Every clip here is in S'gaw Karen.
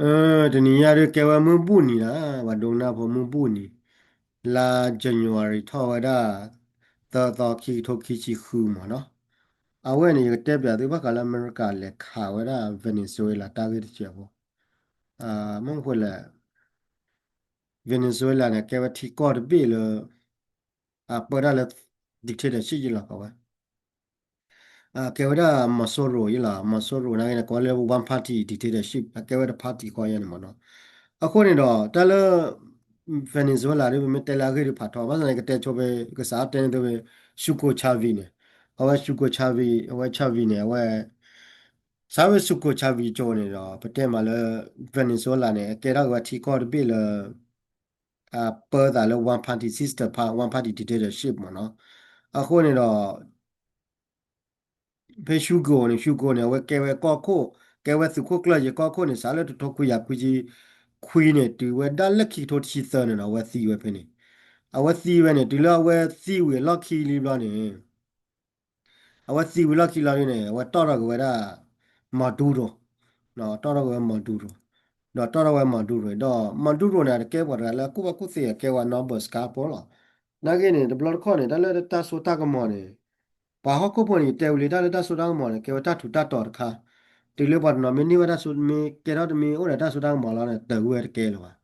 အ တနံၤညါဒုးကဲဝဲမုၢ်ဘူၣ်နံၤလီၤ, ပှၤဒိကနၣ်ဖိမုၢ်ဘူၣ်နံၤ, လါ January ထီၣ်ဝဲဒၣ် သၢသီ ခံကထိခံဆံဃုမးနီၤ. အဝဲန့ၣ် ယကတဲပျးသုဘၣ်ဃးလၢအမဲရကၤလဲၤခးဝဲဒၣ် Venezuela တၢ်ဂ့ၢ်တစဲးဖိ, မ့ၢ်မနုၤလဲၣ် Venezuela န့ၣ် ကဲဝဲထံကီၢ်တဘ့ၣ်လၢ အပၢတၢ်လၢ dictatorship ယလီၤကီးဝဲ အကဲဝဲဒၣ် Maduro ယလီၤ, Maduro နာ်က့န့ၣ် ကိးဝဲလၢ one party dictatorship အကဲဝဲတ party ဃီယဲန့ၣ်မးနီၤ. အဃိန့ၣ်ဒီး တၢ်လၢ Venezuela ဒ်ပမ့ၢ်တဲလၢအဂ့ၢ်ဒ်ဖးထီ ဘၣ်ဆၣ်န့ၣ် ကတဲဆိဖဲ ကစးထီၣ်တဲန့ၢ်သုဖဲ Hugo Chavez န့ၣ်, အဝဲ Hugo Chavez အဝဲ Chavez န့ၣ် အဝဲ စးဝဲ Hugo Chavez ကၠိန့ၣ်ဒီး ပတဲမးလၢ Venezuela န့ၣ် အကဲထီၣ်က့ၤဝဲထံကီၢ်တဘ့ၣ်လၢ အပၢသးလၢ one party system ဖဲ one party dictatorship မးနီၤ. အဃိန့ၣ်ဒီး ဖဲ Hugo န့ၣ် Hugo န့ၣ် အဝဲကဲဝဲကီၢ်ခိၣ်, ကဲဝဲသုးခိၣ်ကျၢၢ်ယဲကီၢ်ခိၣ်န့ၣ် စးလၢတထိခွံကယၤခွံဆံခွံန့ၣ် တုၤဝဲဒၣ်လၢခံကထိတဆံသၢန့ၣ်ဒီး အဝဲသံဝဲဖဲန့ၣ်, အဝဲသံဝဲန့ၣ် တုၤလၢအဝဲသံဝံၤအလီၢ်ခံလံဘျီန့ၣ် အဝဲသံဝံၤလီၢ်ခံလီၤဒ်န့ၣ် အဝဲတီၢ်ထီၣ်က့ၤဝဲဒၣ် Maduro, တီၢ်ထီၣ်က့ၤဝဲ Maduro, ဒီးတီၢ်ထီၣ်ဝဲ Maduro ဒီး Maduro န့ၣ် တကဲပှၤတဂၤလၢအကူၣ်ဘၣ်ကူၣ်သ့ အကဲဝဲ Nobel စကါဖိလီၤ. နာ်က့န့ၣ် တဘျီတခီၣ်န့ၣ် တၢ်လၢတၢ်စိတၢ်ကမီၤန့ၣ် ပှၤဟီၣ်ခိၣ်ဖိန့ၣ် ယတဲဝံၤလံ တၢ်လၢတၢ်စိတၢ်ကမီၤန့ၣ် ကဲဝဲတၢ်ထူးတၢ်တီၤတခါ, တုၤလၢပှၤတနီၤမ့ၢ်န့ၢ်ဝဲတၢ်စိ မ့ၢ်ကဲထီၣ်တမ့ၢ်အိၣ်ဒီးတၢ်စိတၢ်ကမီၤလီၤန့ၣ် တၢၤဝဲတကဲလၢၤဘၣ်.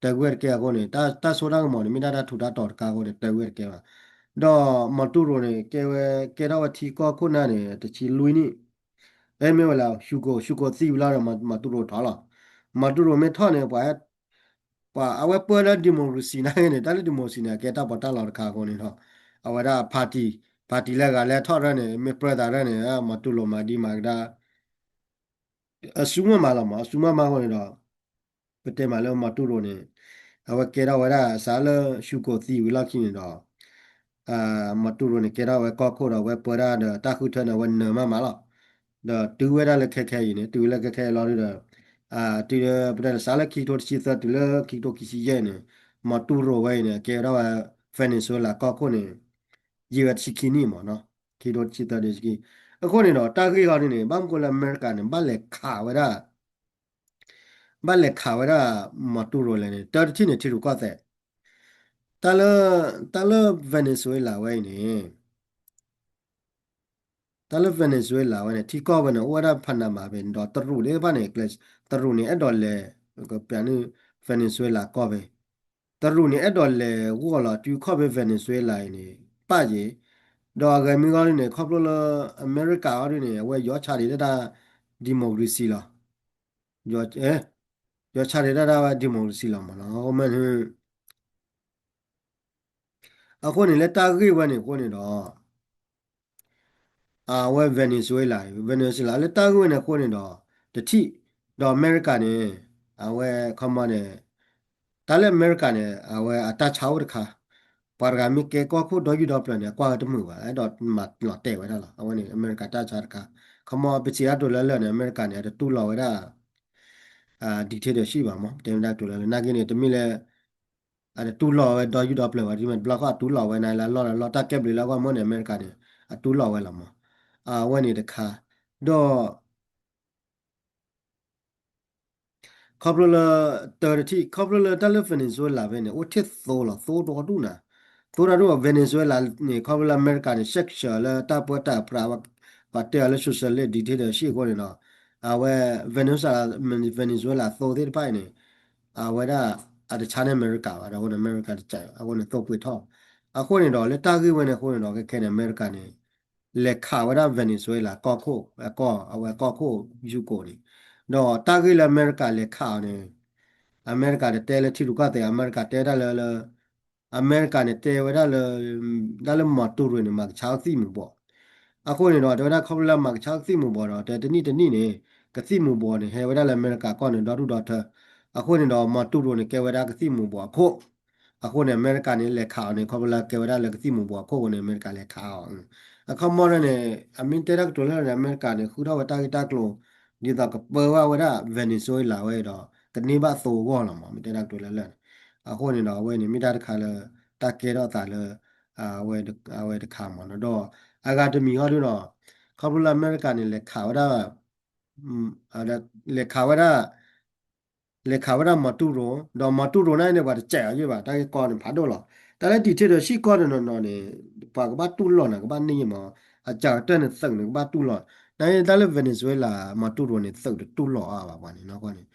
တၢၤဝဲတကဲအဃိန့ၣ် တၢ်စိတၢ်ကမီၤန့ၣ် မ့ၢ်ဒၣ်တၢ်ထူးတၢ်တီၤတခါအဃိန့ၣ် တၢၤဝဲတကဲဘၣ်. ဒီး Maduro န့ၣ် ကဲဝဲ ကဲထီၣ်ဝဲထံကီၢ်ခိၣ်နၢ်န့ၣ် တဆံလွံၢ်နံၣ်, အဲ မ့ၢ်ဝဲလၢ Hugo, Hugo သံဝံၤလီၤဒီး Maduro ထီၣ်လီၤ. Maduro မ့ၢ်ထီၣ်န့ၣ် ပှၤ ပှၤအဝဲပၢလၢ democracy နာ်က့န့ၣ် တၢ်လၢ democracy န့ၣ် အကဲတၢ်ပီးတၢ်လီတခါအဃိန့ၣ်ဒီး အဝဲဒၣ် party, party လၢအဂၤလဲၤထီၣ်ရၢန့ၣ် မ့ၢ်ပြၢသးရၢန့ၣ် Maduro မၤဒံးမၤကဒါ အစုမၢမၤလီၤမး, အစုမၢမၤအဃိန့ၣ်ဒီး ပတဲမးလၢ Maduro န့ၣ် အဝဲကဲထီၣ်ဝဲဒၣ်စးလၢ Hugo သံဝံၤလီၢ်ခံန့ၣ်ဒီး Maduro န့ၣ် ကဲထီၣ်ဝဲကီၢ်ခိၣ်ဒီး အဝဲပၢဒၣ်ဒီးတၢ်ဃုထၢန့ၣ် အဝဲနၢၤမးမးလီၤ. ဒီးတုၤဝဲဒၣ်လၢခဲခဲအံၤန့ၣ် တုၤဝဲလၢခဲခဲအံၤလီၤဒီး တုၤပတဲလၢစးလၢခံကထိတဆံသၢ တုၤလၢခံကထိခံဆံယဲၢ်န့ၣ် Maduro ဝဲအံၤန့ၣ် ကဲဝဲဒၣ်ဝဲ Venezuela ကီၢ်ခိၣ်န့ၣ် ယံာ်ဝဲတဆံခံနံၣ်မးနီၤ, ခံကထိတဆံသၢ တဆံခံ. အဃိန့ၣ်ဒီး တၢ်ဂ့ၢ်ဂီၢ်ဒ်န့ၣ် ဘၣ်မနုၤဃိလၢအမဲရကၤန့ၣ် ဘၣ်လဲၤခးဝဲဒၣ် ဘၣ်လဲၤခးဝဲဒၣ် Maduro လဲၣ်န့ၣ် တၢတထံၣ်န့ၣ် ထံရူၢ်ကီၢ်သဲး, တၢ်လၢ တၢ်လၢ Venezuela ဝဲအံၤန့ၣ် တၢ်လၢ Venezuela ဝဲန့ၣ် ထံကီၢ်ဝဲန့ၣ် အိၣ်ဝဲဒၣ် Panama ဖဲန့ၣ်ဒီး တရူးသ့ၣ်တဖၣ်န့ၣ် တရူးန့ၣ် အဲၣ်ဒိးလဲၤ ကပျးန့ၣ် Venezuela ကီၢ်ဖဲ တရူးန့ၣ် အဲၣ်ဒိးလဲၤဂီၢ်လီၤ တုၤခီၣ်ဖဲ Venezuela အံၤန့ၣ် ပၣ်ယ့ၣ်, ဒီးအဂၤမ့ၢ်ဂီၢ်ဒ်န့ၣ် ခီဖျိလၢ အမဲရကၤအီၤဒ်န့ၣ် အဝဲယီၤဆါဒံးတၢ် democracy လီၤ. ယီၤ ယီၤဆါဒံးတၢ်ဒၣ်ဝဲ democracy လီၤမးနီၤ. အဃိန့ၣ် အဃိန့ၣ် လၢတၢ်ဂ့ၢ်ဝဲန့ၣ်အဃိန့ၣ်ဒီး အဝဲ Venezuela, Venezuela လၢတၢ်ဂ့ၢ်ဝဲန့ၣ်အဃိန့ၣ်ဒီး တထံၣ်, ဒီးအမဲရကၤန့ၣ် အဝဲ ခီမီန့ၣ် တၢ်လၢအမဲရကၤန့ၣ် အဝဲအတၢ်ဆါအိၣ်တခါ, ပှၤတဂၤမ့ၢ်ကဲကီၢ်ခိၣ်ဒီယူၢ်ဒီပျၢၤန့ၣ် အကွၢ်ဝဲတမုာ်ဘၣ်, အဲၣ်ဒိးမၤလီၤတဲာ်ဝဲဒၣ်လီၤ. အဝဲန့ၣ် အမဲရကၤတၢ်ဆါတခါ, ခီမီပစံးတၢ်တိၤလၢလၢာ်န့ၣ် အမဲရကၤန့ၣ် အတတူၢ်လိာ်ဝဲဒၣ် dictatorship ဘၣ်မး, တဲဝဲဒၣ်တိၤလၢလၢာ် နာ်က့န့ၣ် တမ့ၢ်လၢ အတတူၢ်လိာ်ဝဲဒီယူၢ်ဒီပျၢၤဘၣ်, တမ့ၢ်တဘျီဃီအတူၢ်လိာ်ဝဲန့ၣ်လၢအလီၢ်လၢအလီၢ် တၢ်ကဲဘျုးလၢအဂီၢ်မ့ၢ်န့ၣ် အမဲရကၤန့ၣ် အတူၢ်လိာ်ဝဲလီၤမး. အဝဲန့ၣ်တခါ, ဒီး ခီဖျိလၢ တၢတထံၣ် ခီဖျိလၢတၢ်လၢ Venezuela ဖဲန့ၣ် အိၣ်ထဲသိလီၤ သိဒီဒူၣ်နၤ, သိဒီဒူၣ် Venezuela န့ၣ် ခီဖျိလၢအမဲရကၤန့ၣ် စဲးဆၢလၢတၢ်ပၢတၢ်ပြး ပှၤတဲအီၤလၢ socialist dictatorship အဃိန့ၣ်ဒီး အဝဲ Venezuela, Venezuela သိသ့ၣ်တဖၣ်အံၤန့ၣ် အဝဲဒၣ်အတဆါန့ၢ်အမဲရကၤဘၣ်, ဒီးအဃိန့ၣ် အမဲရကၤတကး အဃိန့ၣ် သိပှ့ၤထီၣ်. အဃိန့ၣ်ဒီး လၢတၢ်ဂ့ၢ်ဝဲန့ၣ်အဃိန့ၣ်ဒီး ခဲခဲန့ၣ် အမဲရကၤန့ၣ် လဲၤခးဝဲဒၣ် Venezuela ကီၢ်ခိၣ် အကီၢ် အဝဲကီၢ်ခိၣ် Hugo န့ၣ်, ဒီးတၢ်ဂ့ၢ်လၢအမဲရကၤလဲၤခးအီၤန့ၣ် အမဲရကၤတတဲလၢထံရူၢ်ကီၢ်သဲး အမဲရကၤတဲဒၣ်လၢ လၢ အမဲရကၤန့ၣ် တဲဝဲဒၣ်လၢ ဒၣ်လၢ Maduro န့ၣ် မၤကဆါကသံၣ်မူၤဘှီး. အဃိန့ၣ်ဒီး တဲဝဲဒၣ်ခီဖျိလၢမၤကဆါကသံၣ်မူၤဘှီးဒီး တဲတနံၣ်တနံၣ်န့ၣ် ကသံၣ်မူၤဘှီးန့ၣ် ဟဲဝဲဒၣ်လၢအမဲရကၤကီၢ်န့ၣ် ဒီဒူၣ်ဒီထၢ. အဃိန့ၣ်ဒီး Maduro န့ၣ် ကဲဝဲဒၣ်ကသံၣ်မူၤဘှီးအခိၣ်. အဃိန့ၣ် အမဲရကၤန့ၣ် လဲၤခးအီၤန့ၣ် ခီဖျိလၢကဲဝဲဒၣ်လၢကသံၣ်မူၤဘှီးအခိၣ်အဃိန့ၣ် အမဲရကၤလဲၤခးအီၤ. အခီမီန့ၣ် အမ့ၢ်တဲတၢ်ကတိၤလၢလၢ်န့ၣ် အမဲရကၤန့ၣ် ဃုထီၣ်ဝဲတၢ်ဂ့ၢ်တၢ်ကျိၤ ဒ်သိးကပၢဝဲဒၣ် Venezuela ဝဲဒီး ကန့ၢ်ဘၣ်သိအဂီၢ်လီၤမး မ့ၢ်တဲတၢ်ကတိၤလၢလၢ်န့ၣ်. အဃိန့ၣ်ဒီး အဝဲန့ၣ် မ့ၢ်တၢ်တခါလၢ တၢ်ကဲထီၣ်သးလၢ အဝဲတခါမးနီၤ. ဒီးအဂၤတမံၤဟီဒုဒီး ခီဖျိလၢအမဲရကၤန့ၣ် လဲၤခးဝဲဒၣ် လဲၤခးဝဲဒၣ် လဲၤခးဝဲဒၣ်မီၤတူၢ်ရိၤ ဒီးမီၤတူၢ်ရိၤန့ၣ်န့ၣ် ပှၤတစဲးအီၤယဲၢ်ဘၣ် တၢ်ဂ့ၢ်ကီန့ၣ်ဖးဒိၣ်လီၤ. တၢ်လၢ dictatorship ကီတနီၤနီၤန့ၣ် ပှၤကဘၣ်တူၢ်လိာ်နၤ ကဘၣ်န့ၢ်ယဲၢ်မး အစှၤကတၢၢ်န့ၣ် သုးန့ၣ် ကဘၣ်တူၢ်လိာ် နာ်က့တၢ်လၢ Venezuela မီၤတူၢ်ရိၤန့ၣ် သုးတတူၢ်လိာ်အါဘၣ်ပှၤန့ၣ်နီၢ်ကီၢ်န့ၣ်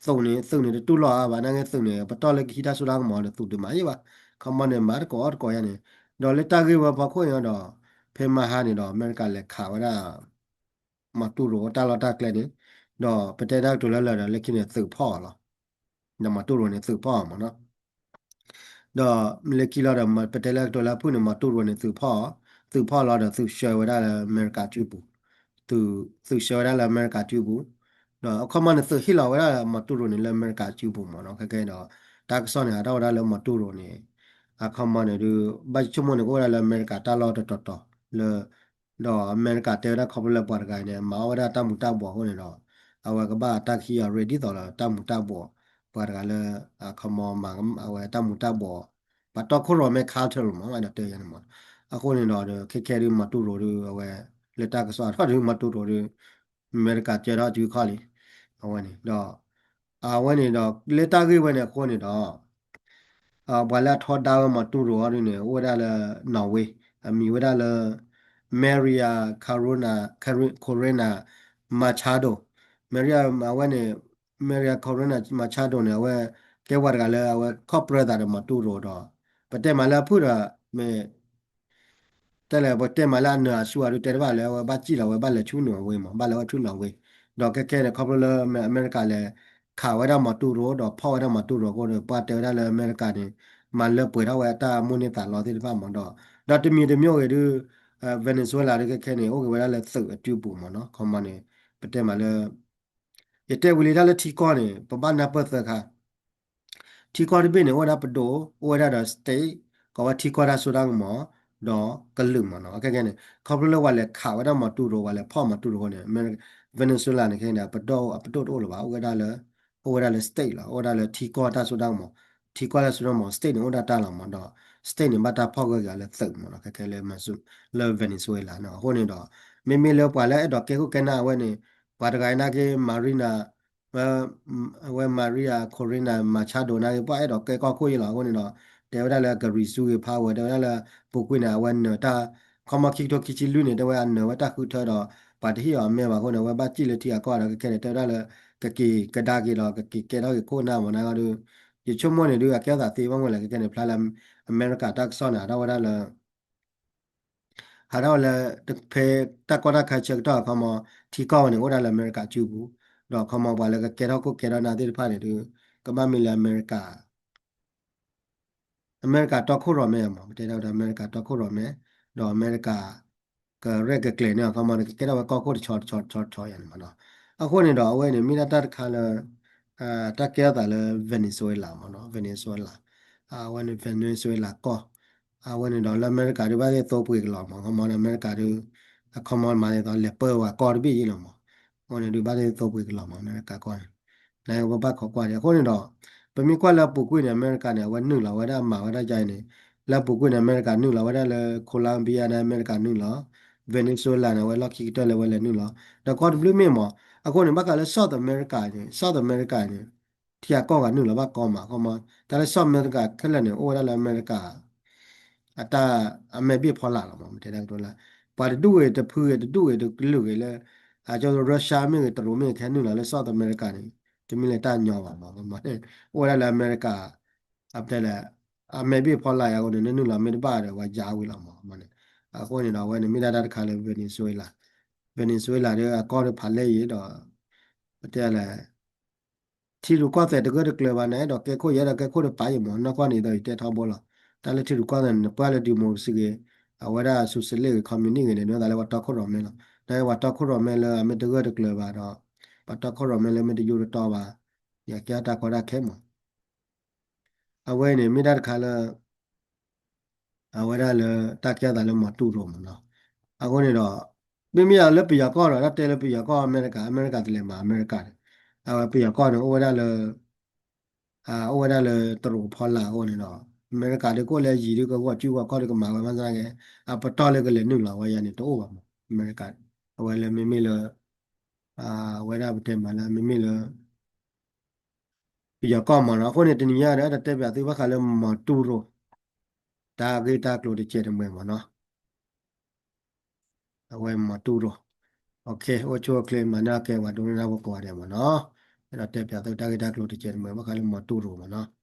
သုးန့ၣ် သုးန့ၣ်တတူၢ်လိာ်အါဘၣ် နာ်က့သုးန့ၣ် ပတီၢ်လၢကဟံးတၢ်စိတၢ်ကမီၤဒီး သုးတမၤယဲၢ်ဘၣ် ခီမီန့ၣ် မၤတကိးအီၣ်တကိးယါန့ၣ် ဒီးလၢတၢ်ဂ့ၢ်ဝဲဖီခိၣ်န့ၣ်ဒီး ဖဲမဟါန့ၣ်ဒီး အမဲရကၤလဲၤခးဝဲဒၣ် မီၤတူၢ်ရိၤတၢ်လီၢ်တၢ်ကျဲန့ၣ် ဒီးပတဲတၢ်ကတိၤလၢလၢာ်ဒီး လၢခံန့ၣ် သုးဖီၣ်အီၤလီၤ. ဒီးမီၤတူၢ်ရိၤန့ၣ် သုးဖီၣ်အီၤမးနီၤ ဒီးလၢခံလီၤဒီး ပတဲလၢကတိၤလၢအဖုၣ်န့ၣ် မီၤတူၢ်ရိၤန့ၣ် သုးဖီၣ်အီၤ, သုးဖီၣ်လီၤဒီး သုးဆှၢဝဲဒၣ်လၢအမဲရကၤစုပူၤ, သုးဆှၢဝဲဒၣ်လၢအမဲရကၤစုပူၤ, ဒီးအခီမီန့ၣ် သုးဟ့ၣ်လီၤဝဲဒၣ်မီၤတူၢ်ရိၤန့ၣ် လၢအမဲရကၤစုပူၤမးနီၤ ခဲကဲဒီး တၢ်ကစီၣ်န့ၣ် ဟးထီၣ်ဝဲဒၣ်လၢမီၤတူၢ်ရိၤန့ၣ် အခီမီန့ၣ်ဒုး ဘၣ်ဆိကမိၣ်န့ၣ် ကအိၣ်ဝဲဒၣ်လၢအမဲရကၤတၢ်လီၢ်တတီၤတီၤလၢ ဒီးအမဲရကၤတဲဝဲဒၣ်ခီဖျိလၢပှၤတဂၤအံၤန့ၣ် မၤအီၣ်ဝဲဒၣ်တၢ်မူၤတၢ်ဘှီးအဃိန့ၣ်ဒီး အဝဲကဘၣ်တၢ်ကဟံးအီၤ ready သိးလၢတၢ်မူၤတၢ်ဘှီး ပှၤတဂၤလၢ အခီမီမၤအဝဲတၢ်မူၤတၢ်ဘှီး ပှၤတီခိၣ်ရိၤမဲ cartel မး ဒီးတဲယဲန့ၣ်မး အဃိန့ၣ်ဒီး ခဲခဲဒုးမီၤတူၢ်ရိၤဒုး အဝဲ လၢတၢ်ကစီၣ်အထီၣ်ဒုးမီၤတူၢ်ရိၤဒုး အမဲရကၤကဲထီၣ်စုခီၣ်လံ အဝဲန့ၣ်ဒီး အဝဲန့ၣ်ဒီး လၢတၢ်ဂ့ၢ်ဝဲန့ၣ်အဃိန့ၣ်ဒီး ပှၤလၢအထီဒါဝဲမီၤတူၢ်ရိၤအီၤဒုးန့ၣ် အိၣ်ဝဲဒၣ်လၢ Norway အမံၤဝဲဒၣ်လၢ Maria Corina Corina Machado Maria အဝဲန့ၣ် Maria Corina Machado န့ၣ် အဝဲကဲပှၤတဂၤလၢအဝဲခီၣ်ပြၢသးဒီးမီၤတူၢ်ရိၤဒီး ပတဲမးလၢအဖုၣ်ဒီး မ့ၢ် တဲလဲၣ် ပတဲမးလၢအနၢၤအဆူၣ်အီၤဒုး တဲတဘၣ်လၢအဝဲဘၣ်စံၣ်လီၤဝဲဘၣ်လဲၤဆူ Norway မး ဘၣ်လဲၤဝဲဆူ Norway ဒီးခဲခဲန့ၣ် ခီဖျိလၢအမဲရကၤလဲၤခးဝဲဒၣ်မီၤတူၢ်ရိၤ ဒီးဖီၣ်ဝဲဒၣ်မီၤတူၢ်ရိၤအဃိဒီး ပှၤတဲဝဲဒၣ်လၢအမဲရကၤန့ၣ် မၤလၢပှဲၤထီၣ်ဝဲအတၢ်မိၣ်န့ၢ်သးလီသ့ၣ်တဖၣ်မးဒီး ဒီးတမံၤတမံၤဂ့ၤဒုး Venezuela ဒုးခဲခဲန့ၣ် အိၣ်က့ၤဝဲဒၣ်လၢသုးအစုပူၤမးနီၤ ခီမီန့ၣ် ပတဲမးလၢ ယတဲဝံၤလံတၢ်လၢထံကီၢ်န့ၣ် ပဘၣ်နၢ်ပၢၢ်သၢခါ ထံကီၢ်တဘ့ၣ်န့ၣ် အိၣ်ဝဲဒၣ်ပဒိၣ် အိၣ်ဝဲဒၣ်ဒီး state ကိးဝဲထံကီၢ်တၢ်စိတၢ်ကမီၤ ဒီးကလုာ်မးနီၤ ခဲကဲန့ၣ် ခီဖျိလၢပှၤလဲၤခးဝဲဒၣ်မီၤတူၢ်ရိၤ ပှၤလဲၤဖီၣ်မီၤတူၢ်ရိၤအဃိန့ၣ် Venezuela န့ၣ်ခဲန့ၣ် ပဒိၣ်အပဒိၣ်တအိၣ်လၢၤဘၣ် အိၣ်ဝဲဒၣ်လၢ အိၣ်ဝဲဒၣ်လၢ state လီၤ အိၣ်ဝဲဒၣ်လၢထံကီၢ်တၢ်စိတၢ်ကမီၤ ထံကီၢ်တၢ်စိတၢ်ကမီၤ state န့ၣ် အိၣ်ဒၣ်တၢ်လီၤမးဒီး state န့ၣ် ဘၣ်တၢ်ဖီၣ်ဂၢၢ်က့ၤအီၤလၢသုးမးနီၤ ခဲခဲလၢ လၢ Venezuela နီၤ အဃိန့ၣ်ဒီး မ့မ့ၢ်လၢပှၤလၢအဲၣ်ဒိးကဲခိၣ်ကဲနၢ်အဝဲန့ၣ် ပှၤတဂၤအံၤနာ်က့ Marina ဝဲ Maria Corina Machado နာ်က့ ပှၤအဲၣ်ဒိးကဲကီၢ်ခိၣ်ယဲလီၤ အဃိန့ၣ်ဒီး တဲဝဲဒၣ်လၢကရံၣ်စူဂ့ၤဖးဝဲ တဲဝဲဒၣ်လၢ ပူၤကွံာ်န့ၣ် အဝဲနၢၤတၢ် ခီမီခံကထိခံဆံလွံၢ်န့ၣ် တဲဝဲအနၢၤဝဲတၢ်ဃုထၢဒီး ပှၤတဟ့ၣ်အီၤအမဲဘၣ်အဃိန့ၣ် အဝဲဘၣ်စံၣ်လၢထံဂၤကီၢ်ဂၤဒီး ခဲခဲန့ၣ် တဲဝဲဒၣ်လၢ ကက့ၤကဒါက့ၤဒီး ကက့ၤကဲထီၣ်က့ၤခိၣ်နၢ်မးနာ်က့ဒီး ယဆိကမိၣ်န့ၣ်ဒုး အကဲထီၣ်သးသ့ဘၣ်မ့ၢ်လဲၣ် ခဲခဲန့ၣ် ဖျါလၢ အမဲရကၤတၢ်ကစီၣ်န့ၣ် ဟးထီၣ်ဝဲဒၣ်လၢ ဟးထီၣ်ဝဲလၢ ဖဲတၢ်ကီတၢ်ခဲဆၢကတီၢ်အခီမီ ထံကီၢ်ဝဲန့ၣ် အိၣ်ဒၣ်လၢအမဲရကၤစုပူၤ ဒီးအခီမီပှၤလၢကကဲထီၣ်ခိၣ်ကဲထီၣ်နၢ်သ့ၣ်တဖၣ်န့ၣ်ဒုး ကဘၣ်မ့ၢ်လၢအမဲရကၤ အမဲရကၤတီခိၣ်ရိၤမဲမး ပတဲဒၣ်ဝဲဒၣ်အမဲရကၤတီခိၣ်ရိၤမဲ ဒီးအမဲရကၤ ကရဲၣ်ကကျဲၤန့ၣ် အခီမီန့ၣ် ကကဲထီၣ်ဝဲကီၢ်ခိၣ်တဆီတဆီတဆီတဆီယါန့ၣ်မးနီၤ အဃိန့ၣ်ဒီး အဝဲန့ၣ် မ့ၢ်ဒၣ်တၢ်တခါလၢ တၢ်ကဲထီၣ်သးလၢ Venezuela မးနီၤ Venezuela အဝဲန့ၣ် Venezuela ကီၢ် အဝဲန့ၣ်ဒီးလၢအမဲရကၤဒုးဘၣ်သ့ၣ်သိပှ့ၤကလီၤမး အခီမီန့ၣ် အမဲရကၤဒုး အခီမီမၤဒ်သိးလဲၤပၢဝဲကီၢ်တဘ့ၣ်ယဲလီၤမး အဃိန့ၣ်ဒုးဘၣ်သ့ၣ်သိပှ့ၤကလီၤမး အမဲရကၤကီၢ်န့ၣ် နကဘၣ်ခိးကွၢ်ဒံး အဃိန့ၣ်ဒီး ပမ့ၢ်ကွၢ်လၢအပူၤကွံာ်န့ၣ် အမဲရကၤန့ၣ် အဝဲနုာ်လီၤဝဲဒၣ်မၤဝဲဒၣ်ယါအံၤန့ၣ် လၢအပူၤကွံာ်န့ၣ် အမဲရကၤနုာ်လီၤဝဲဒၣ်လၢ Colombia န့ၣ် အမဲရကၤနုာ်လီၤ Venezuela န့ၣ် အဝဲလီၢ်ခံကတၢၢ်လၢအဝဲလဲၤနုာ်လီၤ ဒီးကီၢ်တဘျုးမ့ၢ်မး အဃိန့ၣ် ဘၣ်ဃးလၢ South America န့ၣ် South America န့ၣ် ထံဂၤကီၢ်ဂၤနုာ်လီၤဘၣ်ကီမး အခီမီ တၢ်လၢ South America ခဲလၢာ်န့ၣ် အိၣ်ဝဲဒၣ်လၢအမဲရကၤ အတၢ်အမဲာ်ဘ့ၣ်ဖီလာ်လီၤမး မ့ၢ်တဲဒၣ်ကတိၤလၢ ပှၤတဒူၣ်ဂ့ၤတဖုဂ့ၤတဒူၣ်ဂ့ၤတကလုာ်ဂ့ၤလၢ အကၠီ Russia မ့ၢ်ဂ့ၤ တရူးမ့ၢ်ဂ့ၤ ခဲနုာ်လီၤလၢ South America န့ၣ် တမ့ၢ်လၢတၢ်ညီဘၣ်မး အိၣ်ဝဲဒၣ်လၢအမဲရကၤ အပတဲလဲၣ် အမဲာ်ဘ့ၣ်ဖီလာ်အဃိန့ၣ် နနုာ်လီၤမ့ၢ်တဘၣ်ဒီး ပှၤယါဝံၤလီၤမး အဃိန့ၣ်ဒီး အဝဲန့ၣ်မ့ၢ်ဒၣ်တၢ်တခါလၢ Venezuela Venezuela ဒီးအကီၢ်ဒီးဖးလဲၢ်အံၤဒီး ပတဲလဲၣ် ထံရူၢ်ကီၢ်သဲးတဂၢၢ်တကျၢၤဘၣ်န့ၣ် အဲၣ်ဒိးကဲခိၣ်ယဲဒီးကဲခိၣ်တပာ်ယဲမး နီၢ်ကီၢ်န့ၣ်ဒီးယတဲထီဘိလီၤ. တၢ်လၢထံရူၢ်ကီၢ်သဲးန့ၣ် နပှၢ်လၢ democracy ဂ့ၤ အဝဲဒၣ် socialist ဂ့ၤ communist ဂ့ၤန့ၣ် ဒ်သိးလၢပှၤတီခိၣ်ရိၣ်မဲလီၤ. တၢ်လၢပှၤတီခိၣ်ရိၣ်မဲလၢအမ့ၢ်တဂၢၢ်တကျၢၤဘၣ်ဒီး ပှၤတီခိၣ်ရိၣ်မဲလၢမ့ၢ်တယိတတီဘၣ် ယကဲတၢ်ကီတၢ်ခဲမး အဝဲန့ၣ်မ့ၢ်တၢ်တခါလၢ အဝဲဒၣ်လၢတၢ်ကဲထီၣ်သးလၢမီၤတူၢ်ရိၣ်မးနီၤ. အဃိန့ၣ်ဒီး မ့မ့ၢ်လၢပယီၤကီၢ်ဒီး တၢ်တဲလၢပယီၤကီၢ်အမဲရကၤ အမဲရကၤတလဲၤမၤအမဲရကၤန့ၣ် အဝဲပယီၤကီၢ်န့ၣ် အိၣ်ဝဲဒၣ်လၢ အိၣ်ဝဲဒၣ်လၢတရူးဖီလာ်အဃိန့ၣ်ဒီး အမဲရကၤဒုးကအိၣ်လၢယံၤဒုးကဂီၢ်စုဂီၢ်ခီၣ်ဒုးကမၤဝဲမၤသနာ်က့ အပတီၢ်လၢကလဲၤနုာ်လီၤဝဲယါန့ၣ် တအိၣ်ဘၣ်မး အမဲရကၤ အဝဲလၢမ့မ့ၢ်လၢ အဝဲဒၣ်ပတဲမးလၢမ့မ့ၢ်လၢ ပယီၤကီၢ်မ့ၢ်နီၤ. အဃိန့ၣ် တနံၤညါဒီး အဲၣ်ဒိးတဲပၠးသုဘၣ်ဃးလၢ Maduro တၢ်ဂ့ၢ်တၢ်ကျိၤတစဲးတမှဲၤမ့ၢ်နီၤ. အဝဲ Maduro, အိၣ်ဆူၣ်အိၣ်ချ့ မၤနၢၤကဲ ပှၤဒိကနၣ်ဖိကိးဂၤဒဲးမ့ၢ်နီၤ. အဲၣ်ဒိးတဲပၠးသုတၢ်ဂ့ၢ်တၢ်ကျိၤတစဲးတမှဲၤ ဘၣ်ဃးလၢ Maduro မ့ၢ်နီၤ.